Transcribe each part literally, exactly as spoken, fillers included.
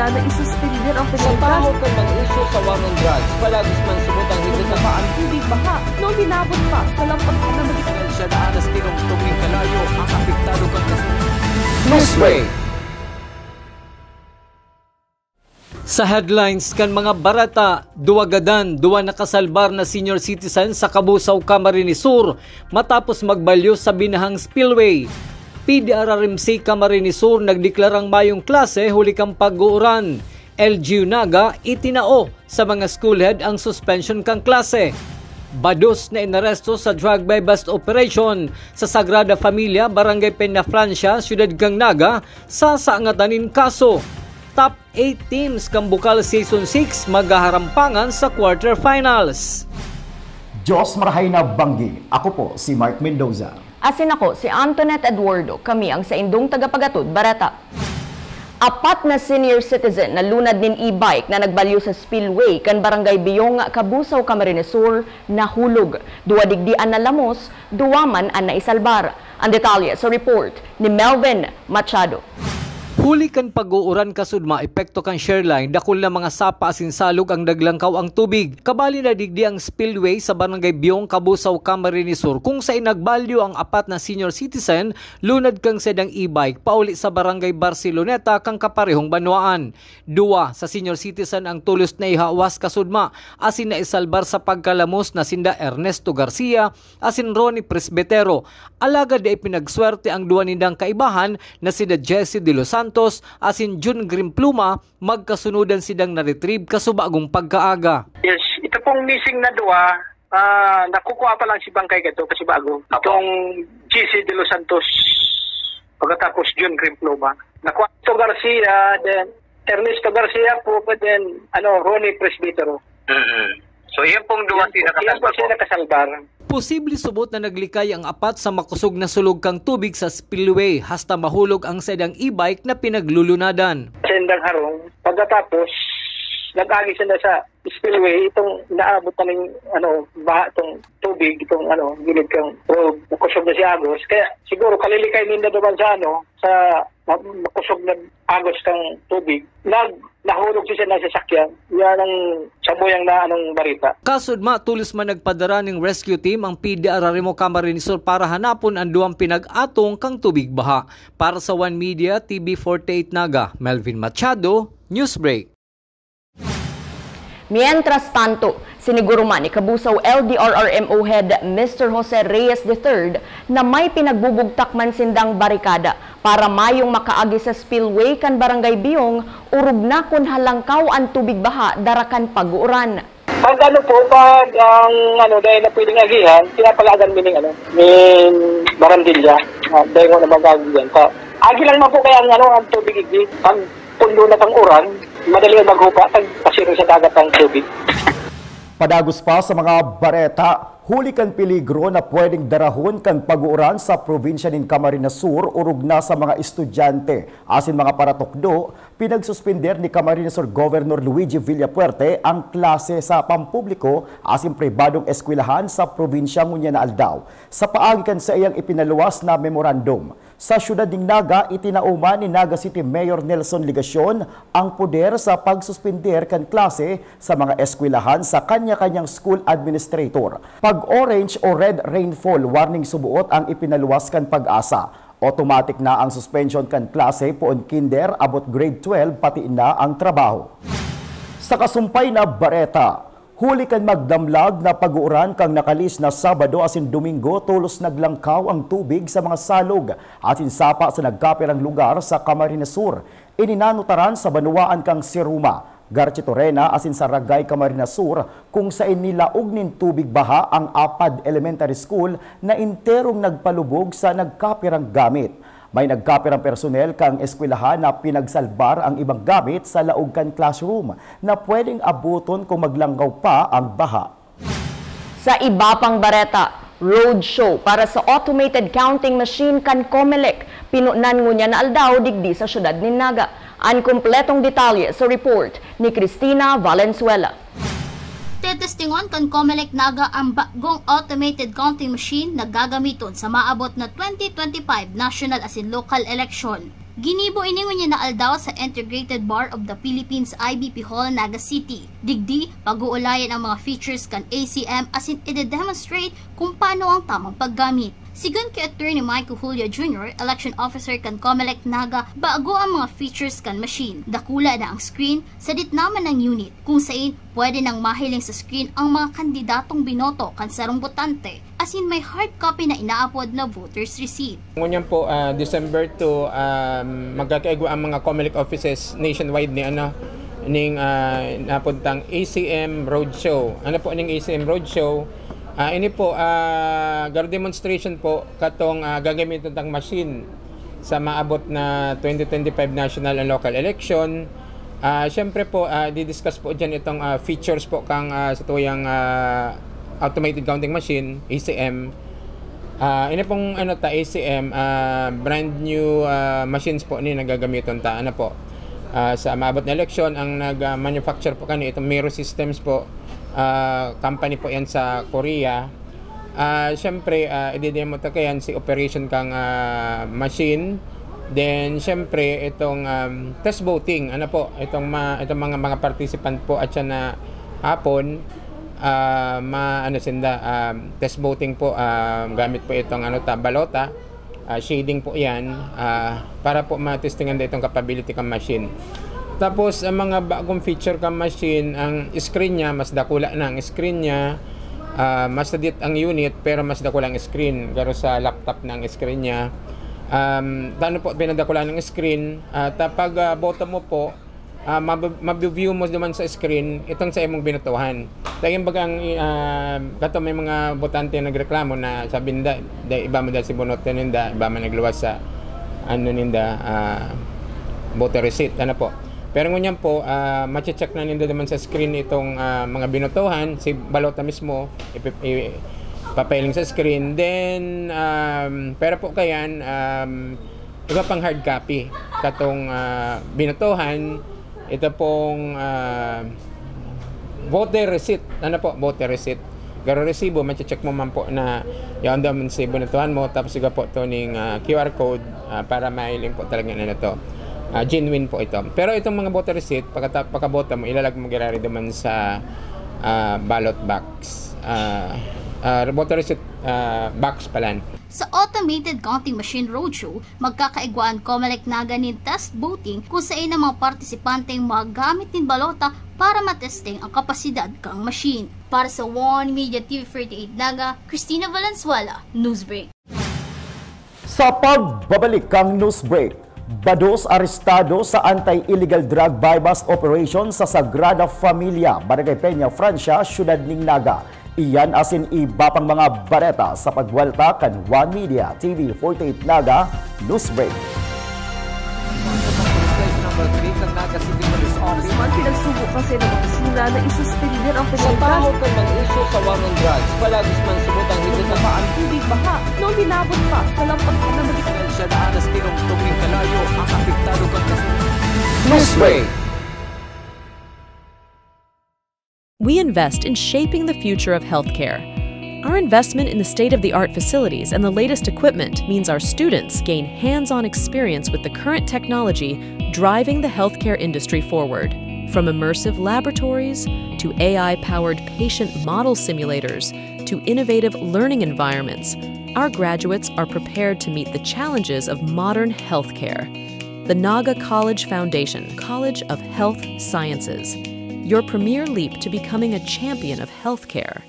Na isuspender ang Sa pagkakita tahaw kan mag-issue sa war on drugs, palagis man subot ang higit na Bumaba ang tubig baha noong minabot pa sa lampas na magiging Siya na alas tinungtong ning kalayo ang apektado kan kasunod. Newsbreak. Sa headlines kan mga bareta, duwa gadan, duwa nakasalbar na senior citizen sa Cabusao, Camarines Sur matapos magbalyo sa binahang spillway. P D R R M C Camarines Sur nagdeklarang mayong klase huli kan pag-uuran. L G U Naga itinao sa mga schoolhead ang suspension kan klase. Bados na inaresto sa drug buy-bust operation sa Sagrada Familia, Barangay Peñafrancia, Siyudad kan Naga, sasangatan nin kaso. Top eight teams kan Bukal Season six maghaharampangan sa quarterfinals. Diyos marahay na banggi. Ako po si Mark Mendoza. Asin ako si Antoinette Eduardo. Kami ang saindong tagapagatod bareta. Apat na senior citizen na lunad nin e-bike na nagbalyo sa spillway kan Barangay Biyong, Cabusao, Camarines Sur, nahulog. Duwa digdi an nalamos, duwa man an naisalbar. Ang detalye sa report ni Melvin Machado. Huli kan pag-uuran kasudma epekto kan shear line, dakul na mga sapa asin salog ang naglangkaw ang tubig. Kabali na digdi ang spillway sa Barangay Biyong, Cabusao, Camarines Sur, kung sain nagbalyo ang apat na senior citizen lunad kan saindang e-bike pauli sa Barangay Barceloneta kan kaparehong banwaan. Duwa sa senior citizen ang tolos na ihawas kasudma asin naisalbar sa pagkalamos na sinda Ernesto Garcia asin Ronnie Presbitero. Alagad dai pinagswerte ang duwa nindang kaibahan na sina Jesse De Los Santos asin Jun Grimpluma, magkasunodan sindang na-retrieve kasubagong pagkaaga. Yes, ito pong missing na duwa, ah, nakukuha pa lang si Bangkay Gato kasi bago. Apo. Itong G C De Los Santos, pagkatapos Jun Grimpluma. Nakuha ito Garcia, then Ernesto Garcia po, but then, ano, Ronnie Presbitero. Mm-mm. So, yan pong duwa Yan po, yan po nakasalbar siya po. Nakasalbar. Posible subot na naglikay ang apat sa makosog na sulog kan tubig sa spillway, hasta mahulog ang saindang e-bike na pinaglulunadan. Sa indang harong, pagkatapos, nag-agi sila sa spillway, itong naabot na ning, ano, baha, itong tubig, itong, ano, gilid kang road, makosog na si Agos. Kaya siguro kalilikay ninda naman sa, ano, sa ma-, makosog na agos kang tubig, nag-, nahulog siya sa sasakyan. Yan ang samuyang na anong barita. Kasudma, tolos man nagpadara ning rescue team ang P D R R M o Camarines Sur para hanapon ang duwang pinag-atong kang tubig baha. Para sa One Media, T V forty-eight Naga, Melvin Machado, Newsbreak. Mientras tanto, siniguro man ni Cabusao L D R R M O Head Mister Jose Reyes the third na may pinagbubugtak man sindang barikada para mayong makaagi sa spillway kan Barangay Biyong, orog na kun halangkaw an tubig baha dara kan pag-uuran. Pag ano po, pag ang ano, dahil na pwedeng agihan, pinapalagan mi ning ano, ning barandilya. Ah, dahil nga na mag-agi yan. Pa, agi lang naman po kaya ang ano, ang tubig igi. Pag pundo na kang uran, madali ang maghupa, pag pasiro sa dagat ang tubig. Padagos pa sa mga bareta, huli kan peligro na pwedeng darahon kan pag-uuran sa probinsya nin Camarines Sur, orog na sa mga estudyante asin mga paratukdo, pinagsuspender ni Camarines Sur Governor Luigi Villafuerte ang klase sa pampubliko asin pribadong eskwelahan sa probinsya ngunyan na aldaw. Sa paagi kan saiyang ipinaluwas na memorandum, sa siyudad nin Naga, itinao man ni Naga City Mayor Nelson Legacion ang poder sa pagsuspender kan klase sa mga eskwelahan sa kanya-kanyang school administrator. Pag orange o red rainfall warning suboot ang ipinaluwas kan PAGASA. Automatic na ang suspension kan klase poon kinder abot grade twelve, pati na ang trabaho. Sa kasumpay na bareta, huli kan magdamlag na pag-uuran kan nakalihis na Sabado asin Domingo, tolos naglangkaw ang tubig sa mga salog asin sapa sa nagkapirang lugar sa Camarines Sur. Ini nanutaran sa banwaan kan Siruma, Garchitorena asin Saragay, Camarines Sur, kung sain nilaog nin tubig baha ang Apad Elementary School na enterong nagpalubog sa nagkapirang gamit. May nagkapirang personel kan eskwelahan na pinagsalbar ang ibang gamit sa laog kan classroom na pwedeng aboton kung maglangkaw pa ang baha. Sa iba pang bareta, roadshow para sa automated counting machine kan Comelec, pinunan ngunyan na aldaw digdi sa siyudad nin Naga. An kompletong detalye sa report ni Cristina Valenzuela. Tetestingon kan Comelec Naga ang bagong automated counting machine na gagamiton sa maabot na twenty twenty-five national asin local election. Ginibo ini ngunyan na aldaw sa Integrated Bar of the Philippines, I B P Hall, Naga City. Digdi, pag-uulayan ang mga features kan A C M asin ide-demonstrate kung paano ang tamang paggamit. Sigon ki Attorney Michael Julio Junior, election officer kan Comelec Naga, bago ang mga features kan machine. Dakula na ang screen, sadit naman ang unit, kung sain pwede nang mahiling sa screen ang mga kandidatong binoto kan sarong botante, asin may hard copy na inaapod na voter's receipt. Ngunyan po, ah, December two, um, magkakaigwa ang mga Comelec offices nationwide ni, ano, ning, ah, napuntang A C M Roadshow. Ano po ning A C M Roadshow? Ah, ini po, ah, garo demonstration po katong, ah, gagamiton tang machine sa maabot na twenty twenty-five national and local election. Ah, siyempre po, ah, didiscuss po dyan itong, ah, features po kang, ah, sa tuyang, ah, automated counting machine, A C M. Ah, ini pong, ano ta, A C M, ah, brand new, ah, machines po ni nagagamiton ta. Ano po? Ah, sa maabot na eleksyon, ang nag, ah, manufacture po kani itong Miro Systems po. Ah, company po yan sa Korea. Ah, siyempre, ah, ididemo ta kayan si operation kang, ah, machine. Then, siyempre, itong, um, test voting, ano po, itong ma-, itong mga, mga participant po at siya na hapon, ah, ma-, ano sinda, um, test voting po, ah, gamit po itong, ano ta, balota. Ah, shading po yan, ah, para po matestingan da itong capability kang machine. Tapos, ang mga bagong feature kang machine, ang screen niya, mas dakula na ang screen niya, ah, mas sadit ang unit, pero mas dakula ang screen. Garo sa laptop na ang screen niya. Um, tano po pinadakula ng screen, ah, tapag, ah, boto mo po, ah, mab-, mabi-view mo naman sa screen itong sa imong binotohan. Dahil baga ang, ah, kato may mga botante nagreklamo na sabi nila, "Dahil iba man dahil si bonoto ninda, iba man nagluwas sa, ano ninda, ah, voter receipt," ano po. Pero ngunyan po, ah, mache-check na ninda naman sa screen itong, ah, mga binotohan, si balota mismo, ipi-, i-, papiling sa screen. Then, um, pero po kayan, um, iba pang hard copy. Katong, ah, binotohan, ito pong, ah, voter receipt. Ano po? Voter receipt. Garo resibo, mache-check mo man po na yaon daw ang resibo na tuhan mo, tapos iga po to ning, ah, Q R code, ah, para mailing po talaga na ito. Ah, genuine po ito. Pero itong mga voter receipt, pagkata-, pagkaboto mo, ilalag mo girari duman sa, ah, ballot box. Ah, ah, voter receipt, ah, box palan. Sa Automated Counting Machine Roadshow, magkakaigwa an Comelec Naga nin test voting kung sain ang mga partisipante magamit nin balota para matesting ang kapasidad kang machine. Para sa One Media T V forty-eight Naga, Christina Valenzuela, Newsbreak. Sa pagbabalik kang Newsbreak, bados arestado sa anti-illegal drug buy-bust operation sa Sagrada Familia, Barangay Peña Francia, Siyudad nin Naga. Iyan asin iba pang mga bareta sa pagwelta kan One Media T V forty-eight Naga Newsbreak. Number three kan Naga City Police Office. Man, pinagsubo kasi ng opisina na isuspender ang Sa komunidad. Tahaw kan mga isyu sa war on drugs, palagis man subot ang higit na Bumaba ang tubig baha noong hinabot pa sa lampag na magiging Dahil siya daan na tinungtong ning kalayo ang apektado kan kasunod. Newsbreak. We invest in shaping the future of healthcare. Our investment in the state-of-the-art facilities and the latest equipment means our students gain hands-on experience with the current technology driving the healthcare industry forward. From immersive laboratories to A I-powered patient model simulators to innovative learning environments, our graduates are prepared to meet the challenges of modern healthcare. The Naga College Foundation, College of Health Sciences, your premier leap to becoming a champion of healthcare.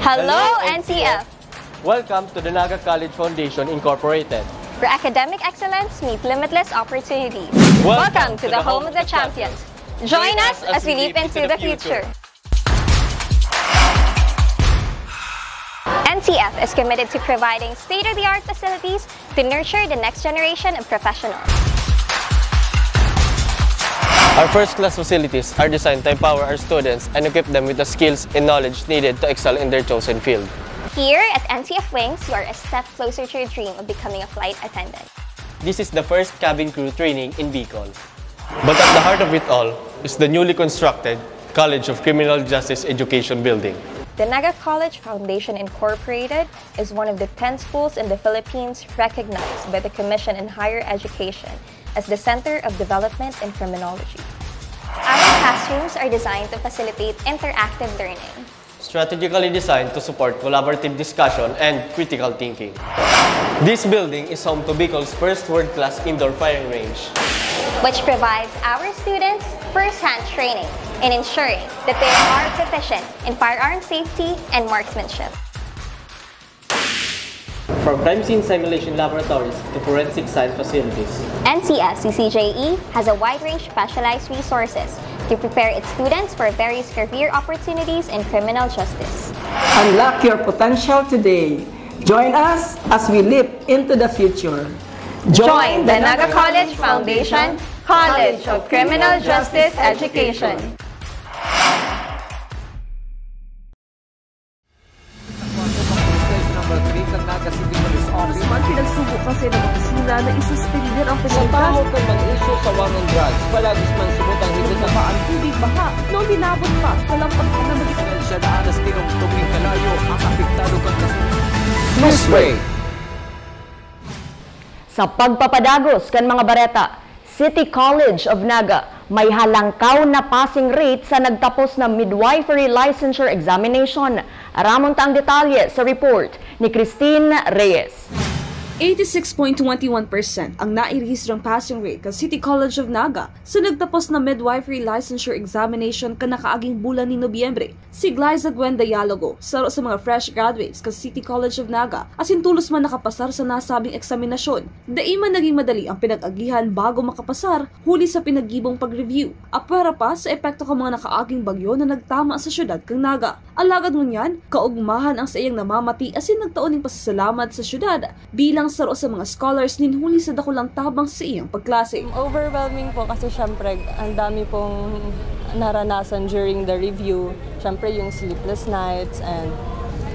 Hello, N C F! Welcome to the Naga College Foundation Incorporated. Where academic excellence meets limitless opportunities. Welcome to the home of the champions. Join us as we leap into the future. N C F is committed to providing state-of-the-art facilities to nurture the next generation of professionals. Our first-class facilities are designed to empower our students and equip them with the skills and knowledge needed to excel in their chosen field. Here at N C F Wings, you are a step closer to your dream of becoming a flight attendant. This is the first cabin crew training in Bicol. But at the heart of it all is the newly constructed College of Criminal Justice Education Building. The Naga College Foundation Incorporated is one of the ten schools in the Philippines recognized by the Commission on Higher Education as the Center of Development in Criminology. Our classrooms are designed to facilitate interactive learning. Strategically designed to support collaborative discussion and critical thinking. This building is home to Bicol's first world-class indoor firing range, which provides our students first-hand training in ensuring that they are proficient in firearm safety and marksmanship. From crime scene simulation laboratories to forensic science facilities, N C S C C J E has a wide range of specialized resources to prepare its students for various career opportunities in criminal justice. Unlock your potential today. Join us as we leap into the future. Join the Naga College Foundation College of Criminal Justice Education. Guzman pinagsugo kasi ng opisina na isuspender ang penetrasyon. Sa tawag kan mga isyu sa war on drugs, palagis man subot ang higit na paan. Tubig baha, noon dinabot pa sa lampas na magiging. Siya daan na sa tinungtong ning kalayo, ang apektado kan kasunod. Newsbreak. Sa pagpapadagos kan mga bareta, City College of Naga may halangkaw na passing rate sa nagtapos na midwifery licensure examination. Aramon ta ang detalye sa report ni Christine Reyes. Eighty-six point twenty-one percent ang nairehistrong passing rate kan City College of Naga sa nagtapos na midwifery licensure examination kan nakaaging bulan nin Nobyembre. Si Glyza Gwen Dialogo, saro sa mga fresh graduates kan City College of Naga, asin tolos man nakapasar sa nasabing eksaminasyon. Dai man naging madali ang pinag-agihan bago makapasar, huli sa pinaggibong pag-review. Apwera pa sa epekto kan mga nakaaging bagyo na nagtama sa syudad kan Naga. Alagad ngunyan, kaugmahan ang saiyang namamati asin nagtao nin pasasalamat sa syudad bilang saro sa mga scholars nin huli sa dakulang tabang sa iyang pagklase. Overwhelming po kasi syempre ang dami pong naranasan during the review. Syempre yung sleepless nights and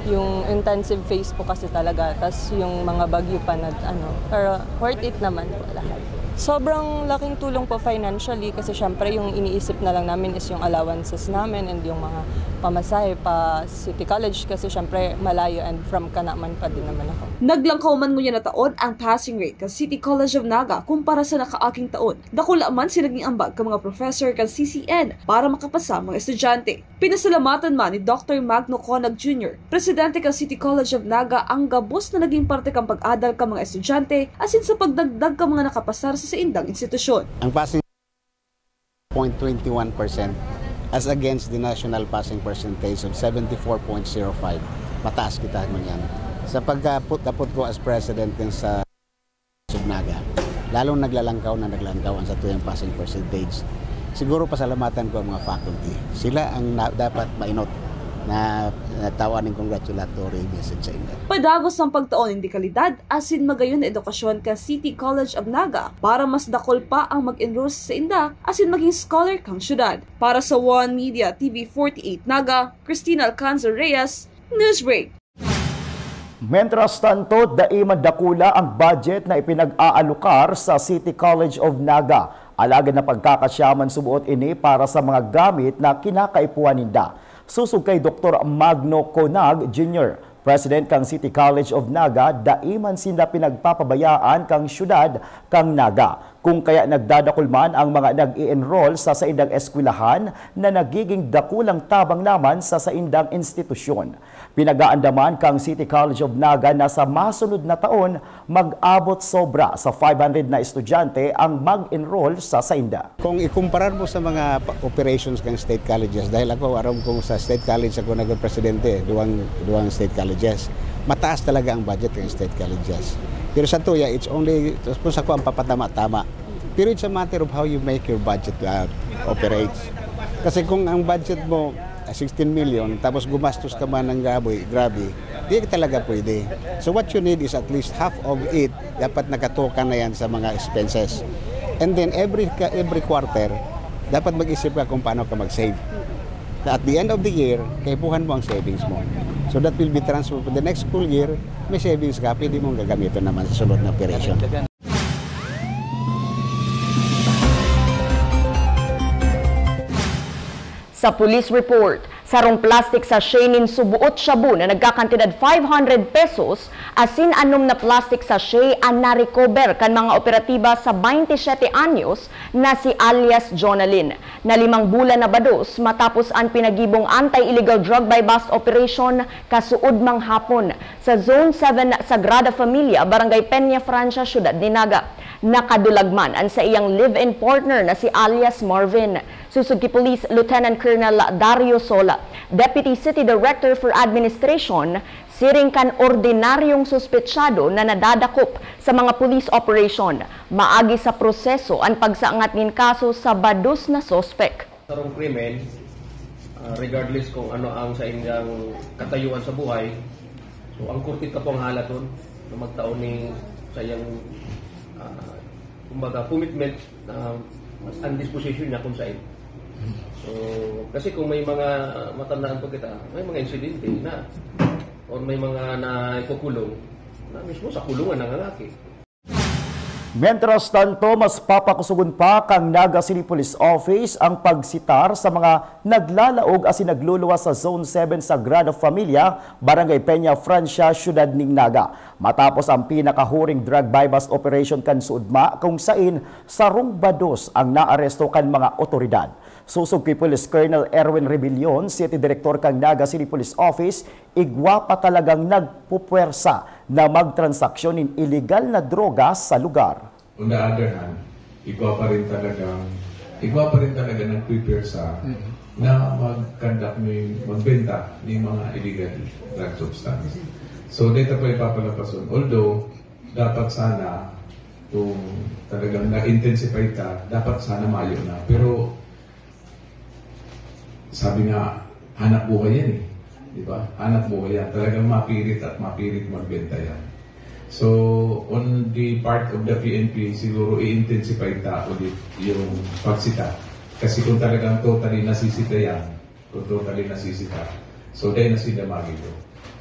yung intensive phase po kasi talaga. Tas yung mga bagyo pa na ano. Pero worth it naman po lahat. Sobrang laking tulong po financially kasi syempre yung iniisip na lang namin is yung allowances namin and yung mga pamasahe pa City College kasi syempre malayo and from Canaman pa din naman ako. Naglangkaw man ngunyan na taon ang passing rate kan City College of Naga kumpara sa nakaaging taon. Dakula man si naging ambag kan mga professor kan C C N para makapasa ang mga estudyante. Pinasalamatan man ni Doctor Magno Conag Junior, presidente kan City College of Naga, ang gabos na naging parte kan pag-adal kan mga estudyante asin sa pagdagdag kan mga nakapasar sa saindang institusyon. Ang passing point twenty one percent as against the national passing percentage of seventy four point zero five. Mataas kita ngunyan. Sa pagkaput-, kaput ko as president din sa Subnaga, lalong naglalangkaw na naglalangkaw ang satuyang passing percentage. Siguro pasalamatan ko ang mga faculty. Sila ang na, dapat mainot na, na tawan ng congratulatory message sa inyo. Padagos ang pagtao nin dekalidad asin magayon na edukasyon kan City College of Naga para mas dakul pa ang mag-enroll sa inda asin maging scholar kan syudad. Para sa One Media T V forty-eight Naga, Christina Alcanzar Reyes, Newsbreak. Mientras tanto, dai man dakula ang budget na ipinag-aalokar sa City College of Naga. Alagad napagkakasya man suboot ini para sa mga gamit na kinakaipuhan ninda. Sosog kay Doktor Magno Conag Junior, President kan City College of Naga, dai man sinda pinagpapabayaan kan syudad kan Naga. Kung kaya nagdadakul man ang mga nag-i-enroll sa saindang eskwelahan na nagiging dakulang tabang naman sa saindang institusyon. Pinag-aandaman kan City College of Naga na sa masunod na taon, mag-abot sobra sa five hundred na estudyante ang mag-enroll sa sainda. Kung ikumparar mo sa mga pa-, operations kan state colleges, dahil ako, aram kong sa state college ako naging presidente, duwang, duwang state colleges. Mataas talaga ang budget kan state colleges. Pero sa tuya, it's only, kung sa ko ang papatama-tama. Pero it's a matter of how you make your budget, uh, operates. Kasi kung ang budget mo, ah, sixteen million, tapos gumastos ka man ng grabe, grabe, di talaga pwede. So what you need is at least half of it, dapat nakatukan na yan sa mga expenses. And then every, ka-, every quarter, dapat mag-isip ka kung paano ka mag-save. At the end of the year, kaipuhan mo ang savings mo. So that will be transferred to the next school year, may savings ka, pwede mong gagamitin naman sa sunod na operation. Sa police report, Sarong plastic sachet nin suboot shabu na nagkakantidad five hundred pesos asin anom na plastic sachet an na-recover kan mga operatiba sa baynte siyete anyos na si alias Jonalyn, na limang bulan na bados matapos an pinagibong anti-illegal drug buy-bust operation kasuodmang hapon sa Zone seven Sagrada Familia, Barangay Peña Francia, Syudad ni Naga. Nakadulag man an saiyang live-in partner na si alias Marvin. Sosog ki Police Lieutenant Colonel Dario Sola, Deputy City Director for Administration, siring kan ordinaryong suspetsado na nadadakop sa mga police operation, maagi sa proseso an pagsaangat nin kaso sa bados na suspek. Sarong krimen, ah, regardless kung ano ang saindang katayuan sa buhay, so ang korte ta pong halaton na magtao ning saiyang, ah, kumbaga, commitment na mas ang disposition niya kung saan. So, kasi kung may mga matandaan pa kita, may mga insidente na or may mga naikukulong na mismo sa kulungan ng lalaki. Mientras tanto, mas papakusugon pa kan Naga City Police Office ang pagsitar sa mga naglalaog asin nagluluwas sa Zone seven Sagrada Familia, Barangay Peña Francia, Syudad nin Naga. Matapos ang pinakahuring drug buy-bust operation kan suodma, kung sain sarong bados ang naaresto kan mga otoridad. Sosog ki Police Colonel Erwin Rebellion, City Director kan Naga City Police Office, igwa pa talagang nagpupwersa na magtransaksyon nin iligal na droga sa lugar. On the other hand, igwa pa rin talagang igwa pa rin talaga nagpipwersa na mag-conduct ni magbenta ng mga illegal drug substance. So, dito pa ipapalapason. Although, dapat sana kung talagang na-intensify ta, dapat sana mayo na. Pero sabi nga, hanap buhay yan eh. Di ba? Hanap buhay yan. Talagang mapilit at mapilit magbenta yan. So, on the part of the P N P, siguro i-intensify ta ulit yung pagsita. Kasi kung talagang totally nasisita yan, kung totally nasisita, so dahil na sila magito.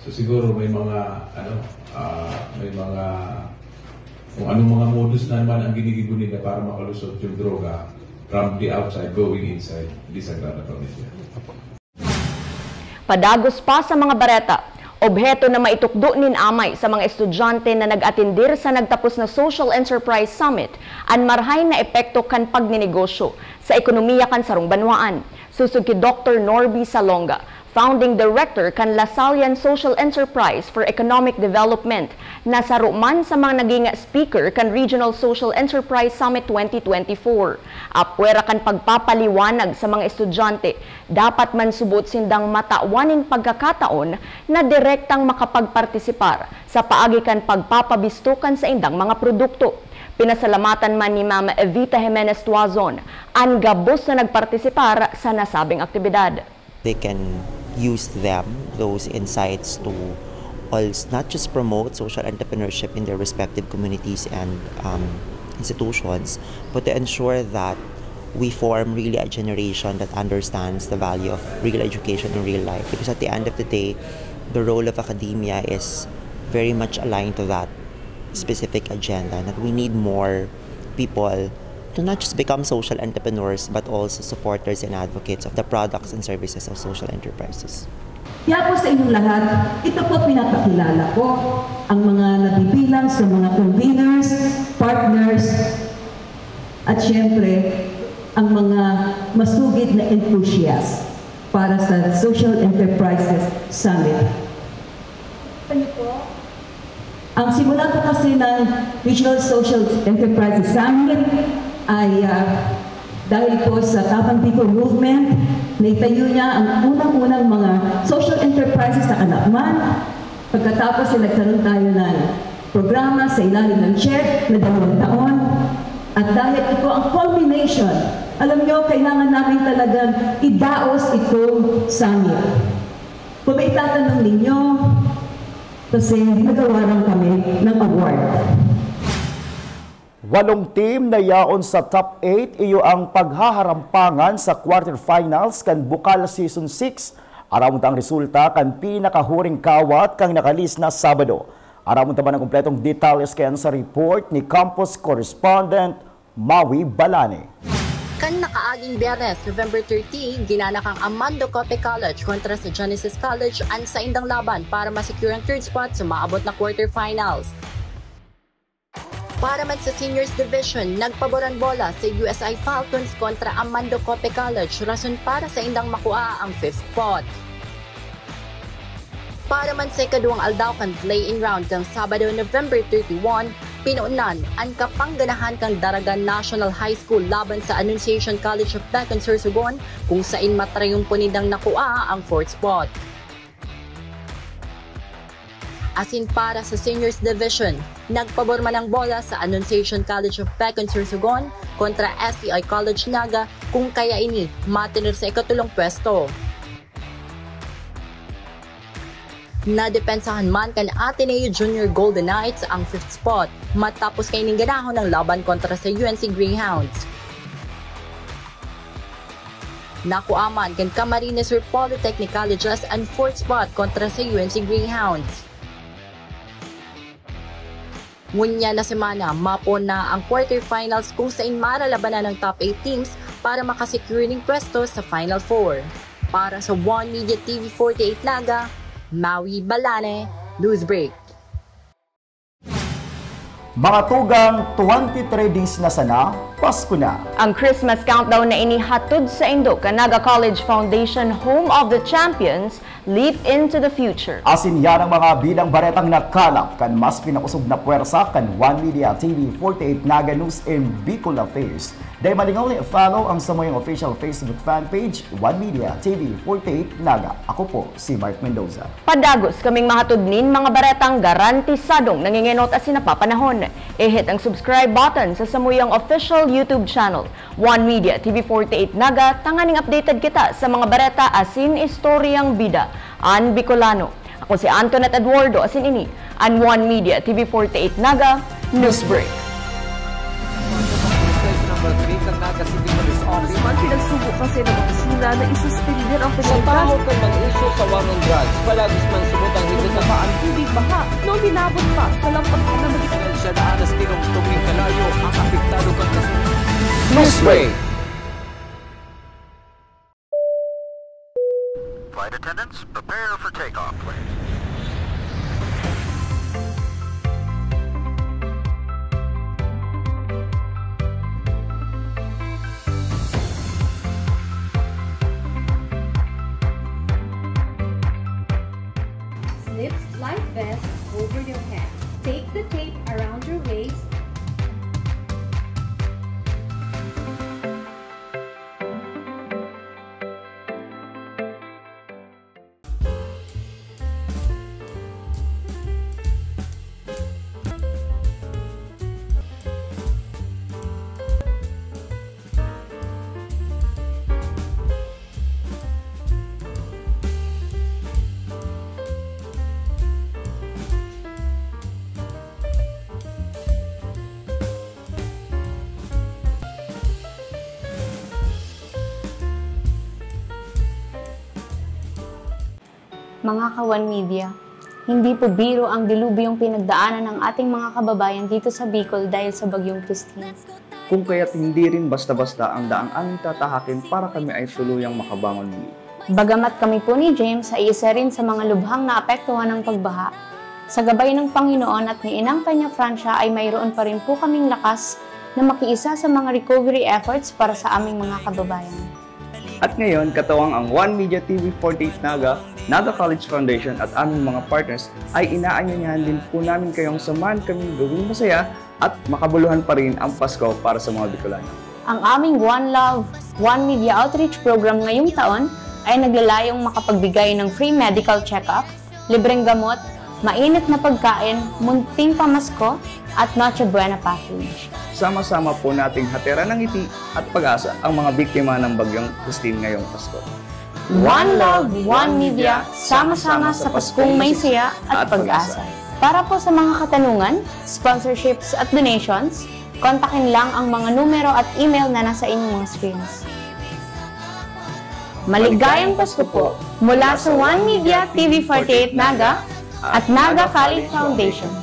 So siguro may mga ano, uh, may mga kung anong mga modus na naman ang ginigibo nila para makalusot yung droga from the outside going inside the Sagrada Familia. Padagos pa sa mga bareta, obheto na maitukdo nin amay sa mga estudyante na nag-atendir sa nagtapos na Social Enterprise Summit an marhay na epekto kan pagninegosyo sa ekonomiya kan sarong banwaan. Sosog ki Doktor Norby Salonga, Founding Director kan Lasallian Social Enterprise for Economic Development, na saro man sa mga naging speaker kan Regional Social Enterprise Summit twenty twenty-four. Apwera kan pagpapaliwanag sa mga estudyante, dapat man subot sindang matawan nin pagkakataon na direktang makapagpartisipar sa paagi kan pagpapabisto kan saindang mga produkto. Pinasalamatan man ni Ma'am Evita Jimenez Tuazon an gabos na nagpartisipar sa nasabing aktibidad. They can use them, those insights, to also not just promote social entrepreneurship in their respective communities and um, institutions, but to ensure that we form really a generation that understands the value of real education in real life. Because at the end of the day, the role of academia is very much aligned to that specific agenda, that we need more people to not just become social entrepreneurs but also supporters and advocates of the products and services of social enterprises. Kaya po sa inyong lahat, ito po pinapakilala ko ang mga nabibilang sa mga conveners, partners, at syempre, ang mga masugid na enthusiasts para sa Social Enterprises Summit. Ano po? Ang simula po kasi ng Regional Social Enterprises Summit ay uh, dahil po sa Tabang Bicol Movement, naitayo niya ang unang-unang mga social enterprises na kanakman. Pagkatapos ay nagkaroon tayo ng programa sa ilalim ng CHED na dalawang taon. At dahil ito ang culmination, alam nyo, kailangan namin talagang idaos itong summit. Kung may tatanong ninyo, kasi nagawaran kami ng award. Walong team na yaon sa top eight iyo ang paghaharampangan sa quarterfinals kan Bukal Season six. Aramon ta ang resulta kan pinakahuring kawat kan nakalis na Sabado. Aramon ta man ang kompletong detalles kan sa report ni Campus Correspondent Maui Balani. Kan nakaaging Biyernes, November thirty, ginanak ang Amando Cope College kontra sa Genesis College an saindang laban para ma-secure ang third spot sa maabot na quarterfinals. Para man sa Seniors Division, nagpaboran bola sa U S I Falcons kontra Amando Cope College, rason para saindang makua ang fifth spot. Para man sa ikaduwang aldaw kan play-in round kan Sabado, November thirty-one, pinunan an Kapangganahan kan Daraga National High School laban sa Annunciation College of Beccon Sorsogon, kung sain matrayumpo nindang nakua ang fourth spot. Asin para sa Seniors Division, nagpabor man ang bola sa Annunciation College of Beccon Sorsogon kontra S T I College Naga, kung kaya ini matener sa ikatulong pwesto. Nadepensahan man kan Ateneo Junior Golden Knights ang fifth spot matapos kaining ganahon ang laban kontra sa U N C Greyhounds. Nakua man kan Camarines Sur Polytechnic Colleges an fourth spot kontra sa U N C Greyhounds. Ngunyan na semana, mapon na ang quarterfinals kung sain maralabanan ang top eight teams para makasecure ning pwesto sa Final Four. Para sa One Media T V forty-eight Naga, Maui Balane, Newsbreak. Mga tugang, twenty-three days na sana, Pasko na. Ang Christmas countdown na ini hatod saindo kan Naga College Foundation, home of the champions, Leap into the future. Asin yan ang mga bilang baretang nakalap kan mas pinakosog na pwersa kan One Media T V forty-eight Naga News and Bicol Affairs. Dai malingaw na i-follow ang samuyang official Facebook fan page, One Media T V forty-eight Naga. Ako po si Mark Mendoza. Padagos kaming mahatod nin mga baretang garantisadong nangingenot asin napapanahon. I-hit ang subscribe button sa samuyang official YouTube channel, One Media T V forty-eight Naga, tanganing updated kita sa mga bareta asin istoryang bida an Bicolano. Ako si Antoinette Eduardo, asin ini an One Media T V forty-eight Naga Newsbreak. Number three kan Naga City Police Office. Mas man pinagsubo kasi ng opisina na isuspender ang Sa pagkakita. Tao kan mag-issue sa war on drugs, palagis man subot ang higit na Nabaan tubig baha noong hinabot pa sa lampas na mag- Siya na alas tinong tuming kalayo ang apektado kan kaso. Newsbreak. Flight attendants, prepare for takeoff, please. Slip life vest over your head. Take the tape around your waist. Mga ka-One Media, hindi po biro ang dilubyong pinagdaanan ng ating mga kababayan dito sa Bicol dahil sa Bagyong Christine. Kung kaya't hindi rin basta-basta ang daang aming tatahakin para kami ay tuluyang makabangon muli. Bagamat kami po ni James ay isa rin sa mga lubhang naapektuhan ng pagbaha, sa gabay ng Panginoon at ni Inang Peña Francia ay mayroon pa rin po kaming lakas na makiisa sa mga recovery efforts para sa aming mga kababayan. At ngayon, katuwang ang One Media T V forty-eight Naga, Naga College Foundation at aming mga partners, ay inaanyayahan din po namin kayong samahan kaming gawing masaya at makabuluhan pa rin ang Pasko para sa mga Bicolano. Ang aming One Love, One Media Outreach Program ngayong taon ay naglalayong makapagbigay ng free medical check-up, libreng gamot, mainit na pagkain, munting pamasko, at Noche Buena package. Sama-sama po nating hatiran ng ngiti at pag-asa ang mga biktima ng Bagyong Christine ngayong Pasko. One Love, One Media, sama-sama sa Paskong may saya at pag-asa. Para po sa mga katanungan, sponsorships at donations, kontakin lang ang mga numero at email na nasa inyong mga screens. Maligayang Pasko po mula sa One Media T V forty-eight Naga at Naga Kali Foundation.